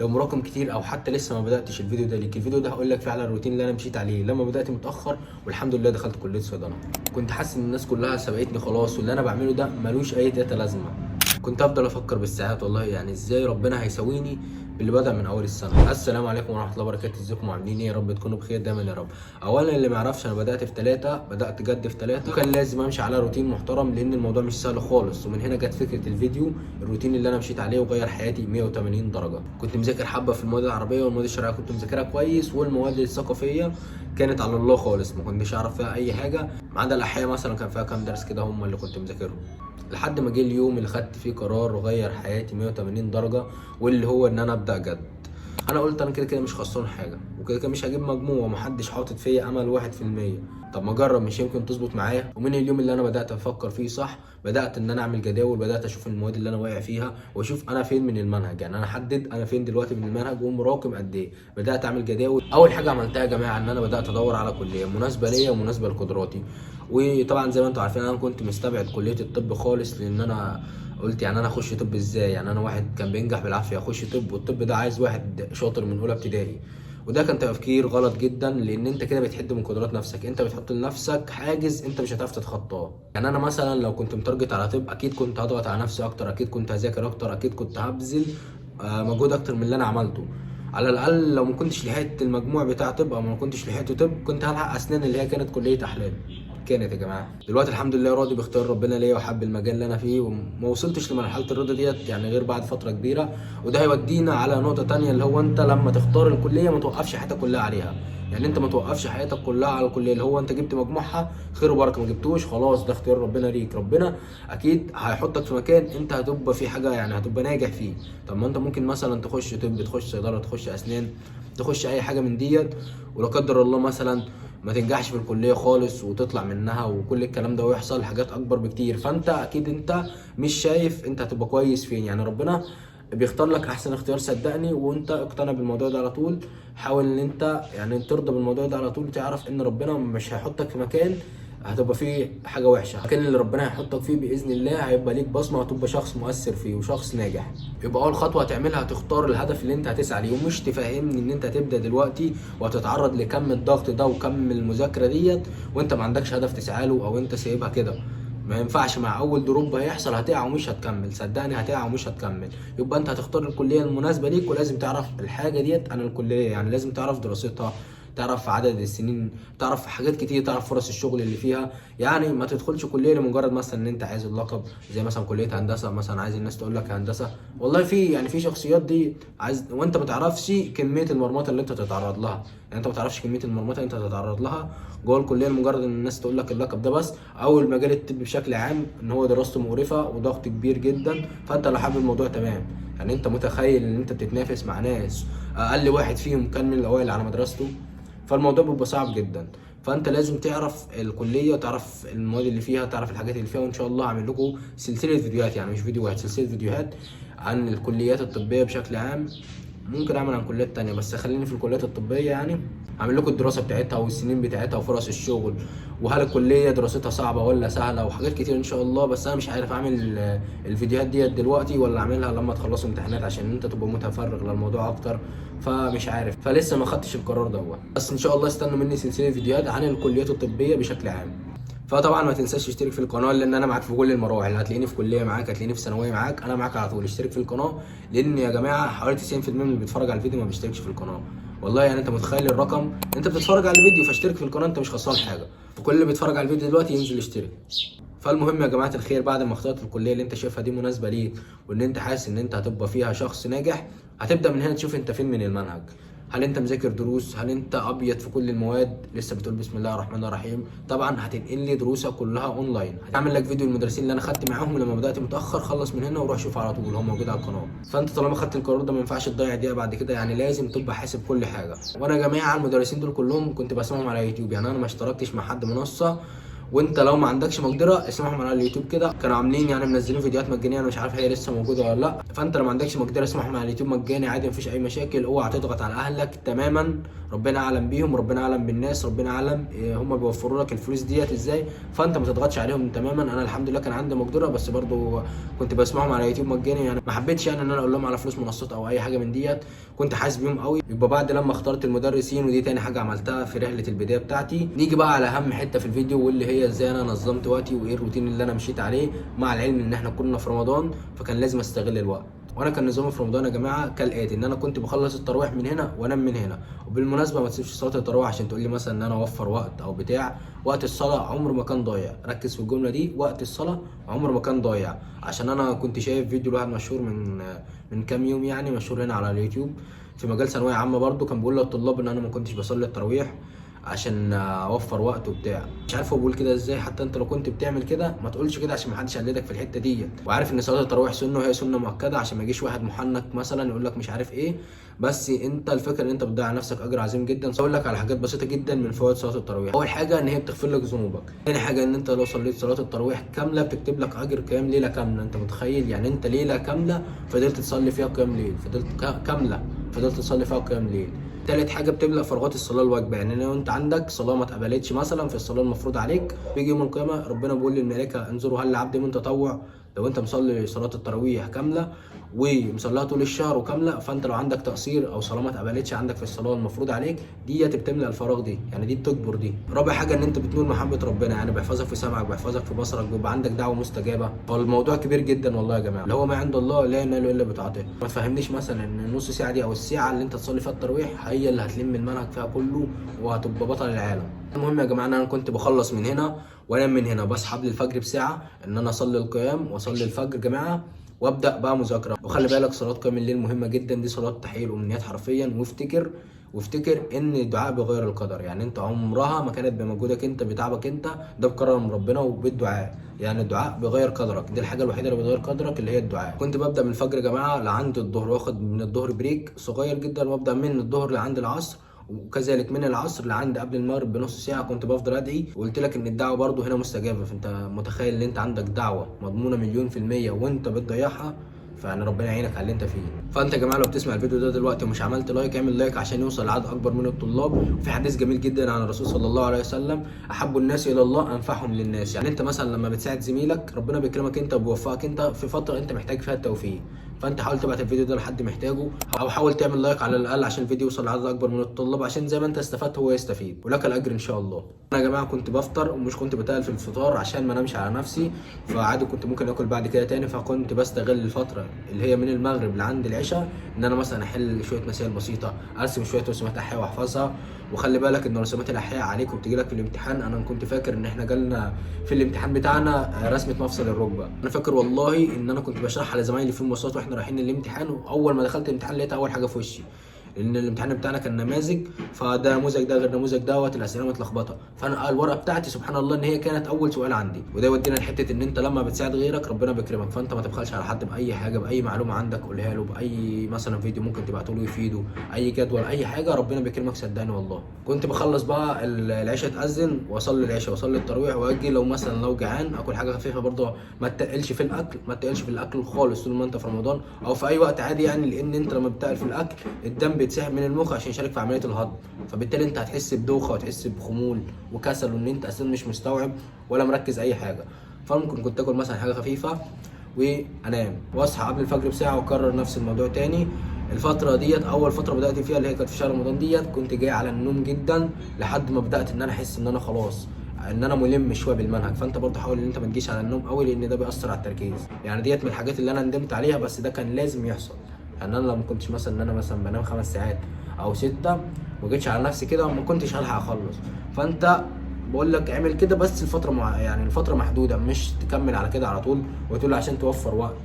لو مراكم كتير او حتى لسه ما بداتش، الفيديو ده ليك. الفيديو ده هقول لك فعلا الروتين اللي انا مشيت عليه لما بدات متاخر والحمد لله دخلت كليه صيدله. كنت حاسس ان الناس كلها سبقتني خلاص، واللي انا بعمله ده ملوش اي data لازمه. كنت افضل افكر بالساعات والله، يعني ازاي ربنا هيساويني باللي بدأ من اول السنه. السلام عليكم ورحمة الله وبركاته، ازيكم عاملين ايه؟ يا رب تكونوا بخير دايما يا رب. اولا اللي ما يعرفش، انا بدات في 3، بدات جد في 3، وكان لازم امشي على روتين محترم لان الموضوع مش سهل خالص. ومن هنا جت فكرة الفيديو، الروتين اللي انا مشيت عليه وغير حياتي 180 درجه. كنت مذاكر حبه في المواد العربية والمواد الشرعية كنت مذاكرها كويس، والمواد الثقافية كانت على الله خالص، ما كنتش اعرف فيها اي حاجة ما عدا الاحياء مثلا، كان فيها كام درس كده هم اللي كنت مذاكرهم. لحد ما جه اليوم اللي خدت فيه قرار وغير حياتي 180 درجه، واللي هو ان انا ابدا جد. انا قلت انا كده كده مش خسران حاجة، وكده كده مش هجيب مجموع، ومحدش حاطط فيا امل 1%. طب ما اجرب، مش يمكن تظبط معايا. ومن اليوم اللي انا بدات افكر فيه صح، بدات ان انا اعمل جداول، بدات اشوف المواد اللي انا واقع فيها واشوف انا فين من المنهج، يعني انا احدد انا فين دلوقتي من المنهج ومراكم قد ايه. بدات اعمل جداول. اول حاجة عملتها يا جماعة ان انا بدات ادور على كليه مناسبة ليا ومناسبة لقدراتي. وطبعا زي ما انتم عارفين انا كنت مستبعد كليه الطب خالص، لان انا قلت يعني انا اخش طب ازاي؟ يعني انا واحد كان بينجح بالعافية اخش طب، والطب ده عايز واحد شاطر من اولى ابتدائي. وده كان تفكير غلط جدا، لان انت كده بتحد من قدرات نفسك، انت بتحط لنفسك حاجز انت مش هتعرف تتخطاه. يعني انا مثلا لو كنت متارجت على طب اكيد كنت هضغط على نفسي اكتر، اكيد كنت هذاكر اكتر، اكيد كنت هبذل مجهود اكتر من اللي انا عملته. على الاقل لو ما كنتش لحقت المجموع بتاع طب او ما كنتش لحقت طب كنت هلحق اسنان اللي هي كانت كليه احلامي كانت يا جماعة. دلوقتي الحمد لله راضي باختيار ربنا ليا وحب المجال اللي انا فيه، وما وصلتش لمرحلة الرضا ديت يعني غير بعد فترة كبيرة. وده هيودينا على نقطة تانية، اللي هو انت لما تختار الكلية ما توقفش حياتك كلها عليها. يعني انت ما توقفش حياتك كلها على الكلية، اللي هو انت جبت مجموعها خير وبركة، ما جبتوش خلاص ده اختيار ربنا ليك. ربنا اكيد هيحطك في مكان انت هتبقى فيه حاجة، يعني هتبقى ناجح فيه. طب ما انت ممكن مثلا تخش طب، تخش صيدلة، تخش اسنان، تخش اي حاجة من ديت، ولا قدر الله مثلا ما تنجحش في الكلية خالص وتطلع منها وكل الكلام ده، ويحصل حاجات اكبر بكتير. فانت اكيد انت مش شايف انت هتبقى كويس فين، يعني ربنا بيختار لك احسن اختيار صدقني، وانت اقتنع بالموضوع ده على طول. حاول ان انت يعني ترضى بالموضوع ده على طول، تعرف ان ربنا مش هيحطك في مكان هتبقى فيه حاجة وحشة. المكان اللي ربنا هيحطك فيه باذن الله هيبقى ليك بصمة، وهتبقى شخص مؤثر فيه وشخص ناجح. يبقى اول خطوة هتعملها هتختار الهدف اللي انت هتسعى ليه، ومش تفهمني ان انت هتبدا دلوقتي وهتتعرض لكم الضغط ده وكم المذاكرة ديت وانت ما عندكش هدف تسعى له، او انت سايبها كده. ما ينفعش، مع اول drop هيحصل هتقع ومش هتكمل، صدقني هتقع ومش هتكمل. يبقى انت هتختار الكلية المناسبة ليك، ولازم تعرف الحاجة ديت عن الكلية، يعني لازم تعرف دراستها، تعرف عدد السنين، تعرف حاجات كتير، تعرف فرص الشغل اللي فيها. يعني ما تدخلش كليه لمجرد مثلا ان انت عايز اللقب، زي مثلا كليه هندسة مثلا، عايز الناس تقول لك هندسة والله. في يعني في شخصيات دي عايز، وانت ما تعرفش كمية المرمطه اللي انت تتعرض لها. يعني انت ما تعرفش كمية المرمطه اللي انت تتعرض لها جوه الكلية لمجرد ان الناس تقول لك اللقب ده بس، او المجال الطبي بشكل عام ان هو دراسته مقرفة وضغط كبير جدا. فانت لو حابب الموضوع تمام، يعني انت متخيل ان انت بتتنافس مع ناس اقل واحد فيهم كان من الاوائل على مدرسته، فالموضوع بيبقى صعب جدا. فانت لازم تعرف الكلية وتعرف المواد اللي فيها، تعرف الحاجات اللي فيها. وان شاء الله هعمل لكم سلسلة فيديوهات، يعني مش فيديو واحد، سلسلة فيديوهات عن الكليات الطبية بشكل عام. ممكن اعمل عن كليات تانية بس خليني في الكليات الطبية، يعني هعمل لكم الدراسة بتاعتها والسنين بتاعتها وفرص الشغل، وهل الكلية دراستها صعبة ولا سهلة، وحاجات كتير ان شاء الله. بس انا مش عارف اعمل الفيديوهات ديت دلوقتي ولا اعملها لما تخلصوا امتحانات عشان انت تبقى متفرغ للموضوع اكتر، فمش عارف، فلسه ما خدتش القرار دوت. بس ان شاء الله استنوا مني سلسلة فيديوهات عن الكليات الطبية بشكل عام. فطبعا ما تنساش تشترك في القناة، لان انا معاك في كل المراحل، هتلاقيني في كليه معاك، هتلاقيني في ثانوية معاك، انا معاك على طول. اشترك في القناة، لان يا جماعة حوالي 90% من اللي بيتفرج على الفيديو ما بيشتركش في القناة. والله يعني انت متخيل الرقم؟ انت بتتفرج على الفيديو، فاشترك في القناة، انت مش خسران حاجة. فكل اللي بيتفرج على الفيديو دلوقتي ينزل يشترك. فالمهم يا جماعة الخير، بعد ما اخترت الكلية اللي انت شايفها دي مناسبة ليك وان انت حاسس ان انت هتبقى فيها شخص ناجح، هتبدا من هنا تشوف انت فين من المنهج. هل انت مذاكر دروس؟ هل انت ابيض في كل المواد لسه بتقول بسم الله الرحمن الرحيم؟ طبعا هتنقل لي دروسك كلها اونلاين، هعمل لك فيديو المدرسين اللي انا خدت معاهم لما بدات متاخر، خلص من هنا وروح شوف على طول، هو موجود على القناة. فانت طالما خدت القرار ده ما ينفعش تضيع دقيقة بعد كده، يعني لازم تبقى حاسب كل حاجة. وانا يا جماعة المدرسين دول كلهم كنت بسمعهم على يوتيوب، يعني انا ما اشتركتش مع حد منصة وانت لو ما عندكش مقدره اسمعهم على اليوتيوب كده، كانوا عاملين يعني منزلين فيديوهات مجانيه، انا مش عارف هي لسه موجودة ولا لا. فانت لو ما عندكش مقدره اسمعهم على اليوتيوب مجاني عادي، مفيش اي مشاكل. اوعى تضغط على اهلك تماما، ربنا اعلم بيهم، ربنا اعلم بالناس، ربنا اعلم هم بيوفروا لك الفلوس ديت ازاي، فانت ما تضغطش عليهم تماما. انا الحمد لله كان عندي مقدره، بس برضو كنت بسمعهم على يوتيوب مجاني، يعني ما حبيتش يعني ان انا اقول لهم على فلوس منصات او اي حاجة من ديت، كنت حاسس بيهم قوي. يبقى بعد لما اخترت المدرسين، ودي تاني حاجة عملتها في رحله البداية بتاعتي، نيجي بقى على اهم حتة في الفيديو واللي هي ازاي انا نظمت وقتي وايه الروتين اللي انا مشيت عليه، مع العلم ان احنا كنا في رمضان فكان لازم استغل الوقت. وانا كان نظامي في رمضان يا جماعة كالاتي، ان انا كنت بخلص التراويح من هنا وانام من هنا. وبالمناسبة ما تسيبش صلاة التراويح عشان تقول لي مثلا ان انا اوفر وقت او بتاع، وقت الصلاة عمره ما كان ضايع، ركز في الجملة دي، وقت الصلاة عمره ما كان ضايع. عشان انا كنت شايف فيديو لواحد مشهور من كام يوم، يعني مشهور هنا على اليوتيوب في مجال ثانوية عامة برضو، كان بيقول للطلاب ان انا ما كنتش بصلي التراويح عشان اوفر وقت وبتاع، مش عارف هو بيقول كده ازاي. حتى انت لو كنت بتعمل كده ما تقولش كده عشان ما حدش يقلدك في الحتة دي، وعارف ان صلاة التراويح سنة وهي سنة مؤكدة، عشان ما يجيش واحد محنك مثلا يقول لك مش عارف ايه. بس انت الفكرة ان انت بتضيع نفسك اجر عظيم جدا. اقول لك على حاجات بسيطة جدا من فوائد صلاة التراويح. اول حاجة ان هي بتغفر لك ذنوبك. ثاني حاجة ان انت لو صليت صلاة التراويح كاملة بتكتب لك اجر قيام ليلة كاملة. انت متخيل يعني انت ليلة كاملة فضلت تصلي فيها قيام ليل، فضلت كاملة فضلت تصلي فيها قيام ليل. تالت حاجة بتملأ فراغات الصلاة الواجبة، يعني لو انت عندك صلاة ما اتقبلتش مثلا في الصلاة المفروض عليك، بيجي يوم القيامة ربنا بيقول للملائكة انظروا هل لعبد من تطوع. لو انت مصلي صلاة التراويح كاملة ومصليها طول الشهر وكامله، فانت لو عندك تقصير او صلاة ما اتقبلتش عندك في الصلاة المفروض عليك ديت بتملأ الفراغ دي، يعني دي بتكبر دي. رابع حاجة ان انت بتنول محبة ربنا، يعني بيحفظك في سمعك، بيحفظك في بصرك، بيبقى عندك دعوه مستجابة. فالموضوع كبير جدا والله يا جماعة، اللي هو ما عند الله لا ينال الا بطاعته. ما تفهمنيش مثلا ان النص ساعة دي او الساعة اللي انت تصلي فيها التراويح هي اللي هتلم المنهج فيها كله وهتبقى بطل العالم. المهم يا جماعة ان انا كنت بخلص من هنا وانام من هنا، بصحى قبل الفجر بساعة ان انا اصلي القيام واصلي الفجر يا جماعة، وابدا بقى مذاكرة. وخلي بالك صلاة قيام الليل مهمة جدا، دي صلاة تحقيق الامنيات حرفيا. وافتكر ان الدعاء بيغير القدر، يعني انت عمرها ما كانت بمجهودك انت بتعبك انت، ده بقرار من ربنا وبالدعاء، يعني الدعاء بيغير قدرك، دي الحاجة الوحيدة اللي بتغير قدرك اللي هي الدعاء. كنت ببدا من الفجر يا جماعة لعند الظهر، واخد من الظهر break صغير جدا، وابدا من الظهر لعند العصر، وكذلك من العصر لعند قبل المغرب بنص ساعة كنت بفضل ادعي. وقلت لك ان الدعوة برضو هنا مستجابة، فانت متخيل ان انت عندك دعوه مضمونه 1,000,000% وانت بتضيعها، فيعني ربنا يعينك على اللي انت فيه. فانت يا جماعة لو بتسمع الفيديو ده دلوقتي ومش عملت like، اعمل like عشان يوصل لعدد اكبر من الطلاب. وفي حديث جميل جدا عن الرسول صلى الله عليه وسلم، احب الناس الى الله انفعهم للناس. يعني انت مثلا لما بتساعد زميلك ربنا بيكرمك انت وبيوفقك انت في فترة انت محتاج فيها التوفيق. فانت حاول تبعت الفيديو ده لحد محتاجه، او حاول تعمل like على الاقل عشان الفيديو يوصل لعدد اكبر من الطلاب، عشان زي ما انت استفدت هو يستفيد، ولك الاجر ان شاء الله. انا يا جماعة كنت بفطر ومش كنت بتقل في الفطار عشان ما انامش على نفسي، فعادي كنت ممكن اكل بعد كده تاني. فكنت بستغل الفترة اللي هي من المغرب لعند العشاء ان انا مثلا احل شوية مسائل بسيطة، ارسم شوية رسومات احياء واحفظها. وخلي بالك ان رسومات الاحياء عليك وبتجي لك في الامتحان. انا كنت فاكر ان احنا جالنا في الامتحان بتاعنا رسمه مفصل الركبة، انا فاكر والله ان انا كنت بشرحها لزمايلي في المواصلات واحنا رايحين الامتحان، واول ما دخلت الامتحان لقيتها اول حاجة في وشي، لان الامتحان بتاعنا كان نماذج، فده نموذج ده غير نموذج دوت، الاسئلة متلخبطه. فانا الورقة بتاعتي سبحان الله ان هي كانت اول سؤال عندي. وده يودينا لحته ان انت لما بتساعد غيرك ربنا بيكرمك، فانت ما تبخلش على حد باي حاجة، باي معلومة عندك قولها له، باي مثلا فيديو ممكن تبعته له يفيده، اي جدول، اي حاجة، ربنا بيكرمك صدقني والله. كنت بخلص بقى العشاء تاذن واصلي العشاء واصلي التراويح، واجي لو مثلا لو جعان اكل حاجة خفيفة برضه، ما تقلش في الاكل، ما تقلش في الاكل خالص طول ما انت في رمضان او في اي وقت عادي يعني، لان انت لما بتقل في الاكل الدم بيتسحب من المخ عشان يشارك في عملية الهضم، فبالتالي انت هتحس بدوخه وتحس بخمول وكسل، وان انت اصلا مش مستوعب ولا مركز اي حاجة. فممكن كنت اكل مثلا حاجة خفيفة وانام واصحى قبل الفجر بساعة واكرر نفس الموضوع تاني. الفترة ديت اول فترة بدات فيها اللي هي كانت في شهر رمضان ديت كنت جاي على النوم جدا، لحد ما بدات ان انا احس ان انا خلاص ان انا ملم شوية بالمنهج. فانت برضه حاول ان انت ما تجيش على النوم قوي، لان ده بيأثر على التركيز. يعني ديت من الحاجات اللي انا ندمت عليها، بس ده كان لازم يحصل. يعني انا لو ما كنتش مثلا ان انا مثلا بنام 5 ساعات او 6 ما جيتش على نفسي كده ما كنتش هلحق اخلص. فانت بقول لك اعمل كده بس الفترة يعني الفترة محدودة، مش تكمل على كده على طول وتقول عشان توفر وقت.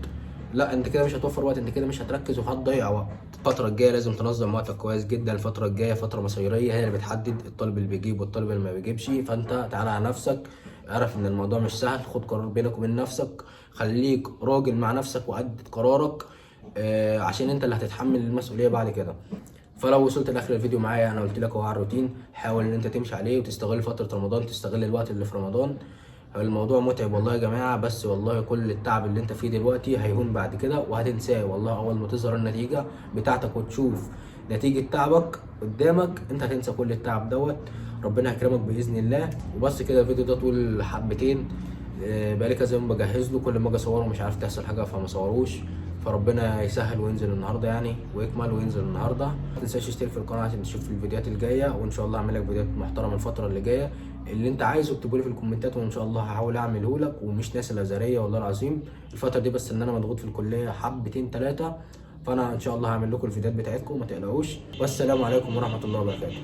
لا، انت كده مش هتوفر وقت، انت كده مش هتركز وهتضيع وقت. الفترة الجاية لازم تنظم وقتك كويس جدا. الفترة الجاية فترة مصيرية، هي اللي بتحدد الطالب اللي بيجيب والطالب اللي ما بيجيبش. فانت تعالى على نفسك، اعرف ان الموضوع مش سهل، خد قرار بينك وبين نفسك، خليك راجل مع نفسك وقد قرارك، عشان انت اللي هتتحمل المسؤولية بعد كده. فلو وصلت لاخر الفيديو معايا، انا قلت لك اهو على الروتين، حاول ان انت تمشي عليه وتستغل فترة رمضان، تستغل الوقت اللي في رمضان. الموضوع متعب والله يا جماعة، بس والله كل التعب اللي انت فيه دلوقتي هيهون بعد كده وهتنساه والله. اول ما تظهر النتيجة بتاعتك وتشوف نتيجة تعبك قدامك، انت هتنسى كل التعب دوت، ربنا هيكرمك باذن الله. وبس كده، الفيديو ده طول حبتين، بقالي كذا يوم بجهز له، كل ما اجي اصوره مش عارف تحصل حاجة فما صوروش، فربنا يسهل وينزل النهارده يعني، ويكمل وينزل النهارده. ما تنساش تشترك في القناة عشان تشوف الفيديوهات الجاية، وان شاء الله اعمل لك فيديوهات محترمه الفترة اللي جاية. اللي انت عايزه اكتبه لي في الكومنتات وان شاء الله هحاول اعمله لك، ومش ناسي الازهريه والله العظيم الفترة دي، بس ان انا مضغوط في الكلية حبتين ثلاثة، فانا ان شاء الله هعمل لكم الفيديوهات بتاعتكم ما تقلقوش. والسلام عليكم ورحمة الله وبركاته.